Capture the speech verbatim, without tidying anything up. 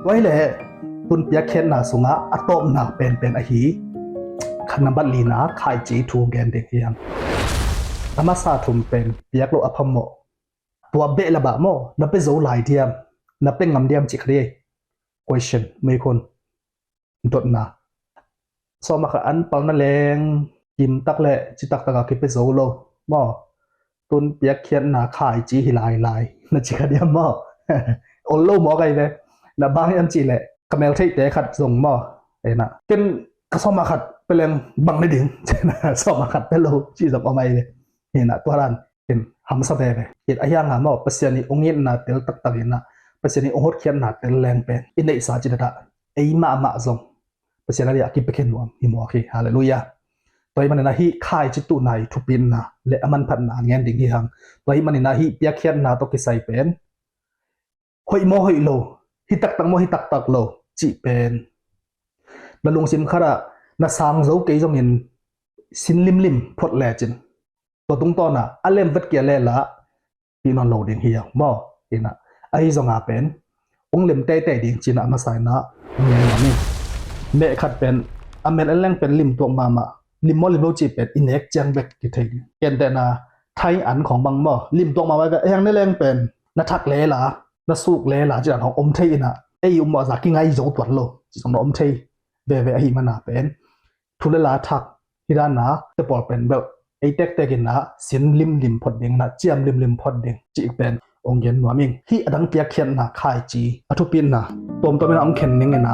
Tua hileh tun piakkhiatna sungah a tawpna penpen ahi khat nambat lina khaici thu gen ding hi hang. A masa thum pen piak lo a phamawh. Tua beh la bah maw, na pe zo lai diam, na pe ngam diam cih kha dih. Question, meikhun dotna. Sawma kha an palna leng kimtak le citaktak a kipe zo lo maw? Tun piakkhiatna khaici hi lailai na ci kha diam maw? Ol lo maw kai ve? Na bang hiam cih leh ka mel theihte khat zong maw? Ena ken ka sawma khat pe leng bang ne ding? Sawma khat pe lo ci zong om ai ve. Ena tua dan in hamsa veve. It a hianga maw, Pasian i ong itna tel taktak ina, Pasian i ong hotkhiatna tel leng pen i neihsa ci data ei mahmah zong Pasian a dia a kipekhin nuam hi muak hi. Halleluiah. Tua hi manina hi khaici tuhna i thupitna le a manphatna ngen ding hi hang. Tua hi manina hi piakkhiatna tawh kisai pen hoih maw hoih lo, hi taktak maw hi taktak lo cih pen na lungsim khatah na sang zo kei zongin sin limlim phot lecin tua tungtawna a lem vet kia lela hi nawn lo ding hi a maw? Ina ahi zonga pen ong lem teitei ding cina a masa ina ngen nuam in. Meh khat pen a mel en leng pen lim tuak mahmah, lim maw lim lo cih pen i nek ciang bek kithei ding. Kentehna thai an khong bang maw, lim tuak mahmah ve, a hiang ne leng pen na thak lela, na suk lela cih dan hong om thei ina, ei um mawh za kingai zo tuat lo cih zong na om thei veve ahi mana pen thu le la thak hi dana te pawl pen bel ei tektek ina sin limlim phot ding ina, ciam limlim phot ding cih pen ong gen nuam ing. Hi a dang piakkhiatna khaici a thupitna tuamtuam ina ong khen ning ina